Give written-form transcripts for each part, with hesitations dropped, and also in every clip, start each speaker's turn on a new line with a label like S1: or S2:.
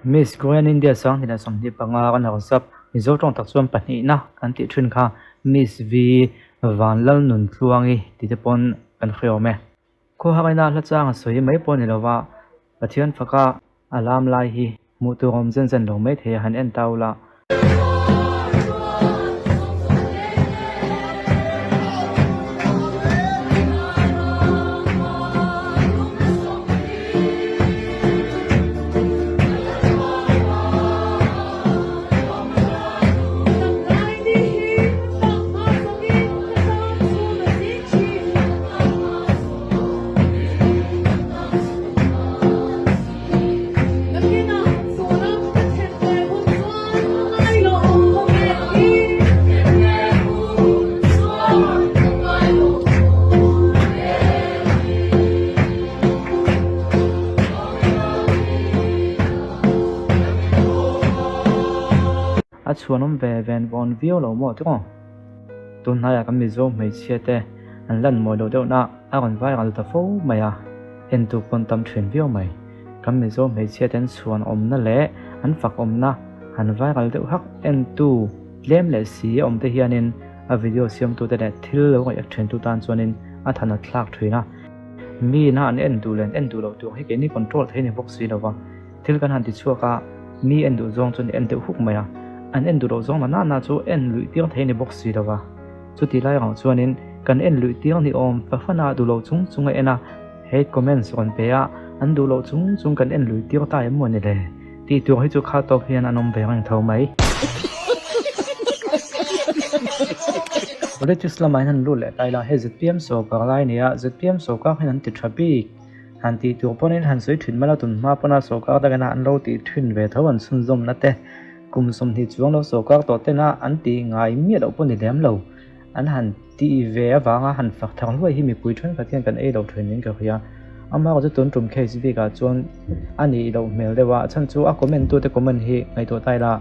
S1: Miss Grand India 2025 runner-up Mizo tawng tak chuan pahnihna kan tih thin kha Miss V Vanlalnuntluangi tih te pawn kan hre awm e. Khuahaina hla chang a sawi mai pawh ni lova Pathian faka a lam lai hi hmuh tur awm zen zen lo mai thei a han en ta ula. A chhuanawm ve ven vawn viau lo maw tiraw? Tunhnaiah kan Mizo hmeichhia te an lan mawi loh deuhna a rawn viral ta fo mai a, entu pawn tam thin viau mai. Kan Mizo hmeichhia te an chhuanawmna leh an fakawmna han viral deuh hak entu tlem leh si a awm te hianin a video siamtute leh thil lo ngaih thintu tan chuanin a than a thlak thin a. Mi ina an en duh leh an en duh loh tur hi keini control thei a ni bawk si lo va. Thil kan han ti chhuak a, mi en duh zawng chuan en deuh huk mai a, an en duh loh zawng na na na chu en luih tir thei a ni bawk si lo va. Chuti lai rang chuanin kan en luih tir ni awm fahran a duh loh chung chung a en a, hate comments rawn pe a, an duh loh chung chung kan en luih tir ta em maw ni le? Tih tur hi chu kha tawk hian an awm ve reng tho mai. Politics lamah hian han lut leh ta ila, hei zpm sawrkar lai a ni a, zpm sawrkar hian an ti tha bik. Han tih tur pawhin han sawi thin mai lo, tun hma pawna sawrkar dangina an lo tih thin ve tho an chhunzawmna te, kum 20 chuang lo sawrkar tawh tena an tih ngai miah loh pawh ni lem lo. An han tih ve avanga han fak thang hluai hi mipui thenkhat hian kan ei lo thin in ka hria. Amaherawhchu chu tun tum case bikah chuan a nih loh hmel deuh a, a chhan chu a comment tute comment hi ngaihtuah ta ila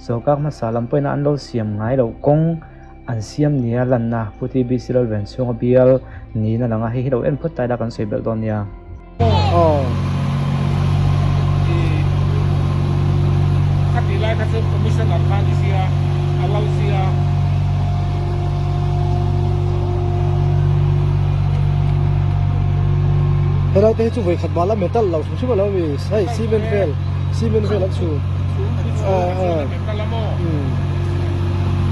S1: sawrkar hmasa lam pawhin an lo siam ngai loh kawng An siam nia lanna Pu TBC Lalven chhunga bial niin a lang a, hei hi lo en phawt ta ila kan sawi belh dawn nia.
S2: Khatih lai kha chu Commissioner kha a ni sia, a lal sia.
S3: Helai te hi chu vawikhat bala metal lo hrim hrim a lo mi hei cement vel cement vel an chhun.
S2: Metal a maw?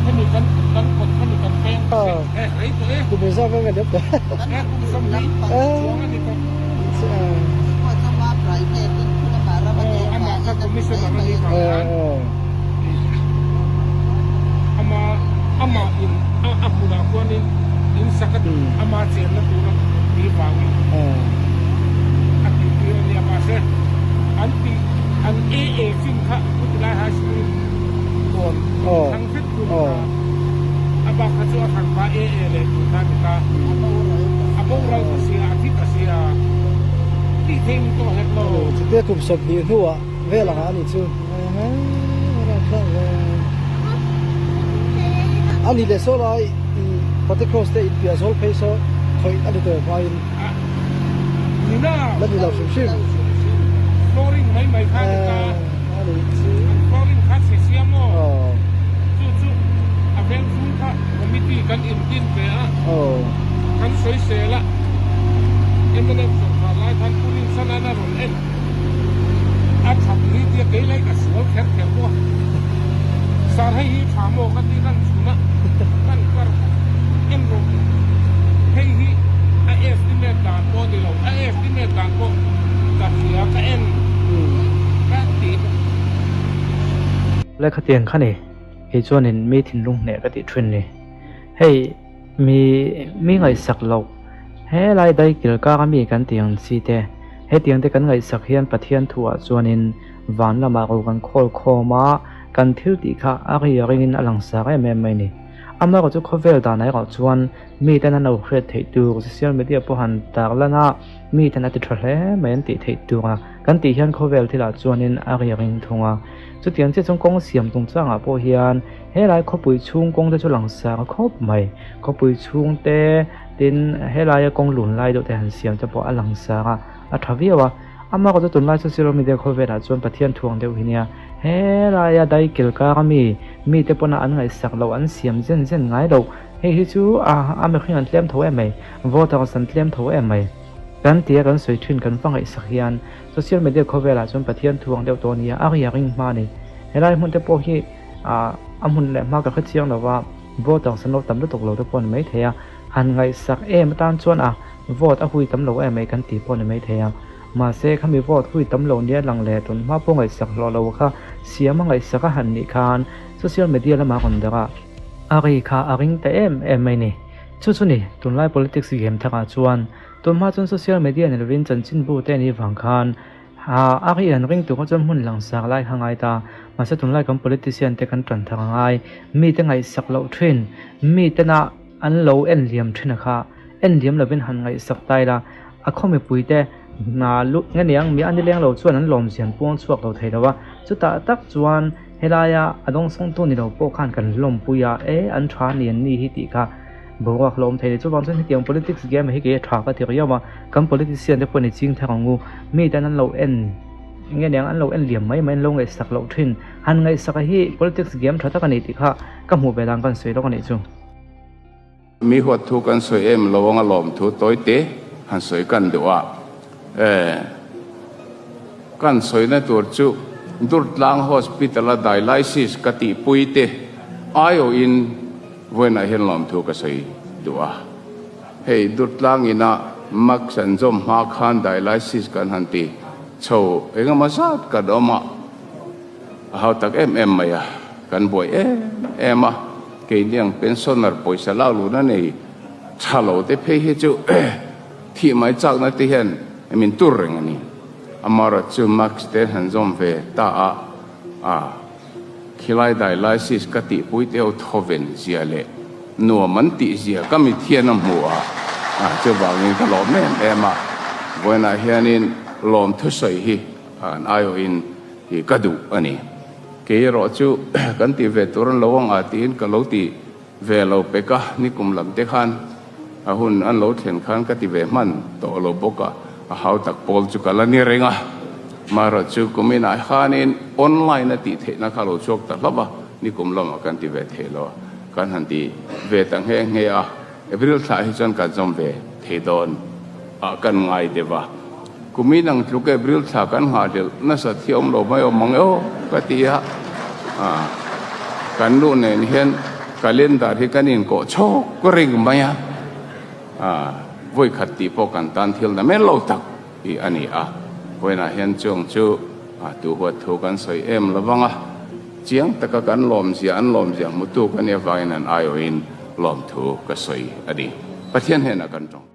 S2: Hemi kan kan kawt hemi kan peng he rei tawh e.
S3: Kum engzat vel nge liam tawh.
S2: He kum 20 chuang a ni tawh. Aw amah kha commissioner a nih vang khan ama amah in a hmunah khuanin in sak a ama chenna tura tih vangin a tih tir a nia mahse an tih an AA chin kha Putilai High School kawn thlang hret tur kha a bak kha chu a hran pa AA leh tur kha a ni ta a boral ta sia a thi ta sia tih theih ni tawh hek lo.
S3: Chutia kum 20 hnuah vel angah a nih chu. A ni leh saw lai i Patekros te in piah zawl phei saw khawih a ni tawh hmain la ni lo hrim hrim.
S2: Flooring mai mai kha a ni ta. An flooring kha chhe sia maw? Chu chu a veng chhung kha committee kan intin ve a, kan sawisel a, mnf sawrkar lai khan Pu Rinsanana rawn en. A that hi tia kei lai ka sual kher kher bawk a, sir hei hi tha maw ka ti kan chhun a, kan kar en rawh hei hi a estimate dan pawh a ni lo, a estimate dan pawh ka hria ka en ka ti.
S1: Lehkha tiang kha ni kei chuanin mi thinlung hneh ka tih thin ni hei. Mi mi ngaihsak loh. Helai daikil kar a mi kan tih ang chi te, hetiang te kan ngaihsak hian Pathian thuah chuanin van lamah ro kan khawl khawm a, kan thil tih kha a ri a ringin a langsar em em mai ni. Amaherawh chu khawvel danah erawh chuan miten an lo hriat theih tur social media pawh han tar lan a, miten a ti tha hle mai an tih theih tur a kan tih hian khawvel thilah chuanin a ri a ring thung a. Chutiang chiah chuan kawng siam chungchangah pawh hian Helai khawpui chhung kawng te chu langsar khawp mai. Khawpui chhung te tin helaia kawng lun lai deuh te han siam te pawh a langsar a, a tha viau a. Amah chu tunlai social media khawvelah chuan Pathian thuang deuh hi nia. Helaia daikil kar ami mite pawna an ngaihsak loh an siam zen zen ngai loh. Hei hi chu a a mihring an tlem tho em mai, voters an tlem tho em mai. Kan tia kan sawi thin kan va ngaihsak hian social media khawvelah chuan Pathian thuang deuh tawh nia a ria ring hma a ni. Helai hmun te pawh hi a a hmun leh hma ka hre chiang lo va, voters an lo tam lutuk lo te pawh a ni maithei a. Han ngaihsak em atan chuan a vote a hui tam lo em mai kan tih pawh a ni maithei a. Mahse khami vote hui tam lo nia lang leh tun hma pawh ngaihsak hlawh lo kha siam a ngaihsak a han nih khan social media lamah rawn darh a, a ri kha a ring ta em em mai ni. Chu chu ni, tunlai politics game tharah chuan tun hma chuan social media ni lovin chanchinbu te anih vang khan Ha, a ri an ring tur kha chuan hmun langsar lai kha ngai ta. Mahse tunlai kan politician te kan tan thar a ngai. Mite ngaihsak loh thin, mitena an lo en liam thin a kha en liam lovin han ngaihsak ta ila, a khaw mipui te hna lut nge niang mi a nileng lo chuan an lawm zian puang chhuak lo thei lo a. Chutah tak chuan helaia a dawngsawngtu ni lo pawh khan kan hlawmpui a, e an tha ni an ni hi tih kha Boruak hlawm thei ni. Chuvang chuan hetiang politics game hi kei a tha ka ti riau a, kan politician te pawhin i ching thar ang u. Mi tan an lo en nge niang an lo en liam mai mai an lo ngaihsak loh thin. Han ngaihsak a hi politics game tha tak a ni tih kha ka hmuh ve dan kan sawi lawk a nih chu.
S4: Mi huat thu kan sawi em lo anga lawm thu tawi te han sawi kan duh a, e kan sawina tur chu Durtlang Hospital a dialysis ka tihpui te aiawhin Vawiinah hian lawmthu ka sawi duh a, hei Durtlang ina Max an zawm hma khan dialysis kan han ti chho engemaw zat kan awm a, a hau tak em em mai a, kan buai em em a, keini ang pensioner pawisa lak luhna nei tha lo te phei hi chu thih mai chakna te hian min tur reng a ni. Amaherawhchu chu Max te han zawm ve ta a, a. Khilai dialysis ka tihpui te ho thawven zia leh nuam an tih zia ka mit hian a hmu a, chuvangin ka lawm em em a, vawiinah hianin lawm thusawi hi an aiawhin hi ka duh a ni. Kei erawh chu kan tih ve tur an lo ang a tiin ka lo ti ve lo pek a, nikum lam te khan a hun an lo thlen khan ka ti ve hman tawh lo bawk a, a hau tak pawl chu ka la ni reng a, marawh chu kuminah khanin online a tih theihna kha lo chhuak ta hlauh a, nikum lamah kan ti ve thei lo a, kan han ti ve ta nghe nghe a, April thlah hi chuan kan zawm ve thei dawn ah kan ngai deuh a, kumin ang tluk April thla kan nghahhlelh nasa thiam lo mai awm ang e aw ka ti a, kan nu nen hian calendar hi kan inkawh chhawk reng mai a, vawi khat tih pawh kan tan thil na men lo tak hi a ni a, vawiinah hian chuang chu tu huat thu kan sawi em lo vang a, chiang taka kan lawmzia an lawmzia hmutu ka nih avangin an aiawhin lawmthu ka sawi a ni. Pathian hnenah kan tawng.